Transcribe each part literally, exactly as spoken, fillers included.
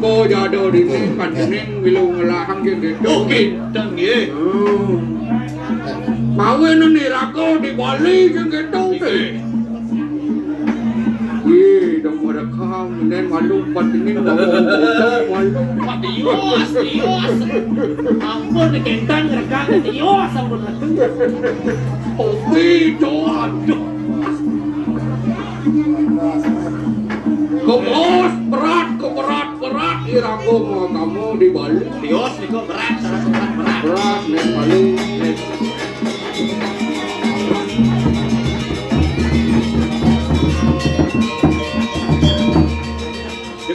Ko jado dini panjenengan milu ngelahang sing gitu. Oh, kinten nggih. Hmm. Kawin niraga di Bali sing gitu, Dé. Wih, dong merekam, nen malu panjenengan ngomong, malu. Wah, tios, tios. Ampun, kentang rekam, tios, ampun, aduh. Kopi, aduh. Kebos, berat, keberat, berat, iraga makamu di Bali. Tios niku berat, sangat berat, berat. Berat, nek Bali.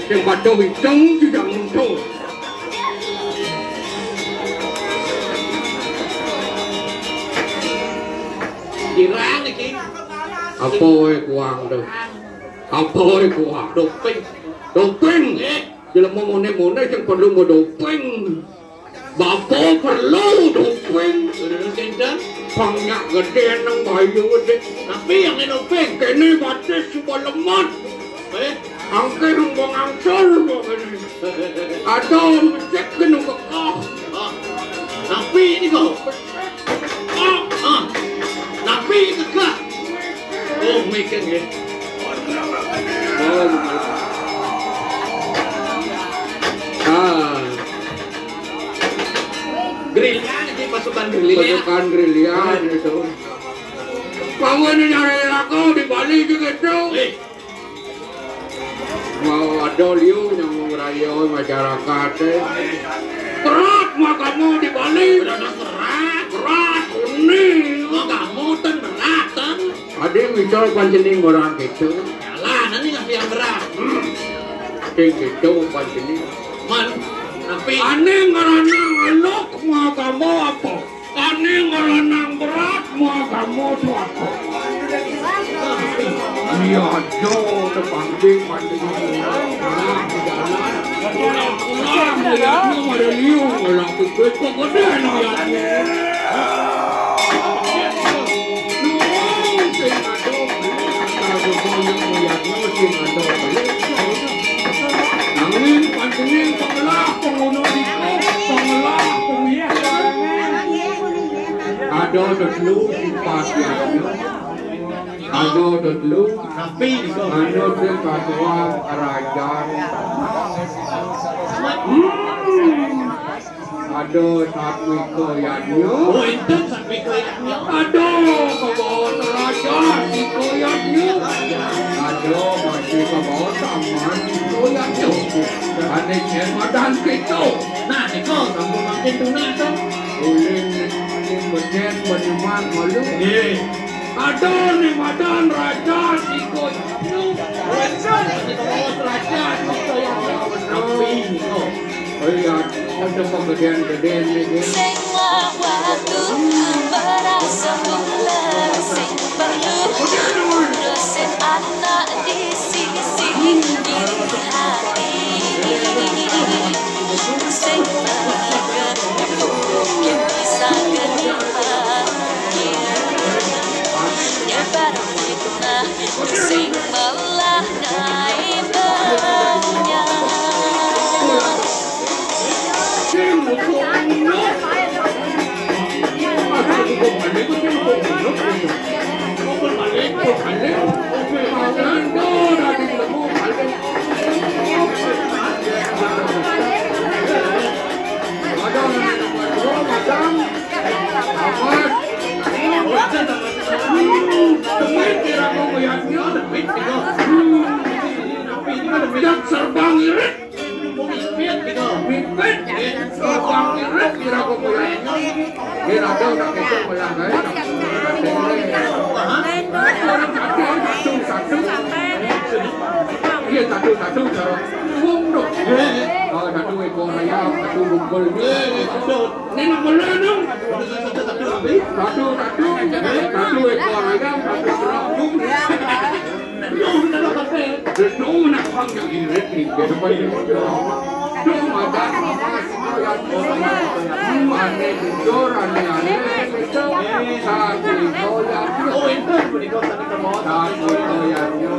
Sing patuh hitung tidak muncul. Kirang iki. Apa wae kuang to? Apa wae kuang? Doping. Doping. Nggih. Jelema mone-mone sing perlu mau doping. Bapak perlu doping. Lho, sinten? Banyak gedhe nang bayu gedhe. Tapi yang doping. Kene batis coba lemot. Eh? Angke wong angsur kok kene. Ada becek kena kekah. Oh. Tapi ini kok. Ah, ah. Tapi kekah. Oh, mikir nggih. Oh, mikir. Ah. Gerilya iki pasukan gerilya. Pasukan gerilya gitu. Pangune nyari aku di Bali gitu. Eh. Mau ada liu nyambung raya masyarakat, eh. Berat makamu di Bali. Berat, berat. Berat, ini. Makamu ten berat, ten. Ade misal panjenengan orang gitu. Yalah, nanti nggak yang berat. Hmm. Sing gitu panjenengan. Man, tapi ane ngarana ngeluk makamu apa? Kane ngelenang berat, mua kamu suatu. Iya, jo, tepangking, panjang, pulang, pulang, pulang, lihat, ada liu, ngelak pipit, kok gede, no, ya. Sing ado, sing ado, nanging, panjanging, pengelah, pengono, diko, pengelah, pengias, Ada tetelu sifat yadnya. Ada tetelu. Tapi, ada sing katuan kerajaan. Hmm. Ada satwika yadnya. Oh, enten satwika yadnya. Ada kebawa raja sika yadnya. Ada masih kebawa taman sika yadnya. Ane cek madan kita. Nah, nika sampun mangkin tunas, to. Ulin, ulin becen, benyuman, malu. Nggih. Aduh, ni madan raja, siko. Raja, siko, raja, siko, ya. Tapi, oh. Oh iya, ada pegedean-gedean ni, dia. Sing wawatu, merasa pulas, sing perlu, urusin anak di sisi kiri hati. Sing makan, mungkin bisa kena. Nyebar fitnah, sing malah naik banyak. Serba ngirit. Mipit, gitu. Abang irit, kira-kira. Kira ada orang itu melanggar, orang satu, satu, satu. Iya, satu, satu, cara. Wong dok. Oh, satu ekor ayam, satu bungkul. Ini nak bela dong. Satu, satu, satu ekor ayam, satu kerabung. Duh, nak bang yang irit ni, dia depan dia. Duh, madan, madan, ane jujur, ane, ane, satu koyak. Oh, itu, itu, satu koyak. Satu koyak, yo.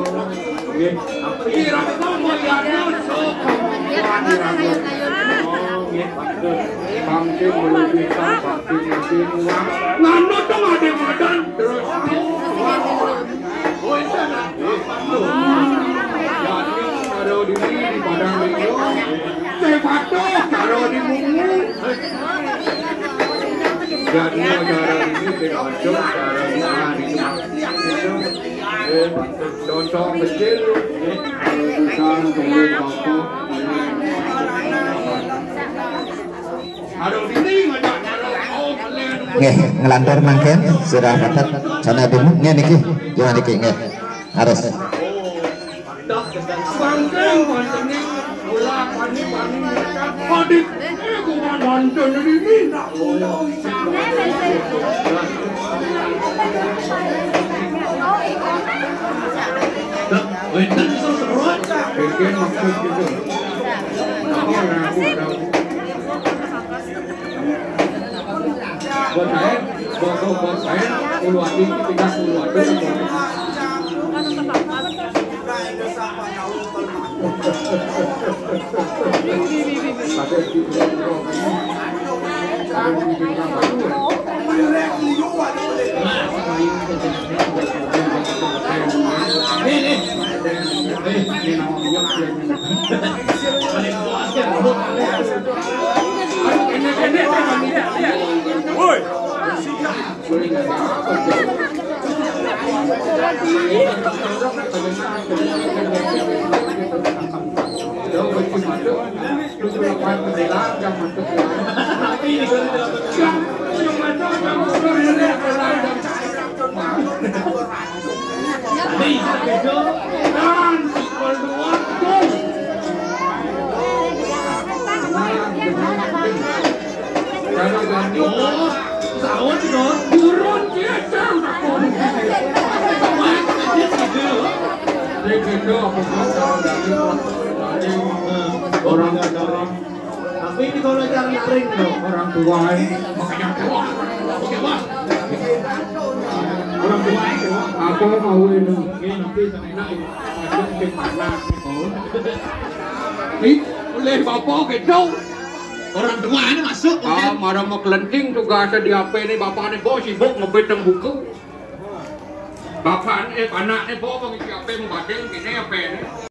Nggih. Kira-kira koyak, yo, sok. Pangcing melubitan, pangcing mesin uang. Nganu tuh ada madan terus. Karo dini di Padang Minggu. Saya patuh karo di Mungu. Jadi karo dini di Padang, karo di Mungu. Contoh kecil, nggih, nglantur mangkin, sirah pathet, jana dulu, nggih niki, yo niki, nggih, harus. Wénten iso seruan. Mungkin maksud gitu. Apa yang aku ada? Buat saya, buat, buat saya, ulu hati, tinggal ulu hati. Woi. Oh, sawet to. Turun, dia jauh tak turun. Orang orang. Tapi ini kalau cara nyaring loh, orang tua ini makanya tua. Oke, Pak. Orang tua itu apa mau ini? Ini nanti enak ini. Ada mungkin panas. Ih, oleh bapak gitu. Orang tua ini masuk. Ah, marang mau kelenting tugasnya di apa ini, bapaknya bos sibuk ngebet buku. Bapak eh, anaknya bos mau ngisi apa, mau badeng, ini apa ini?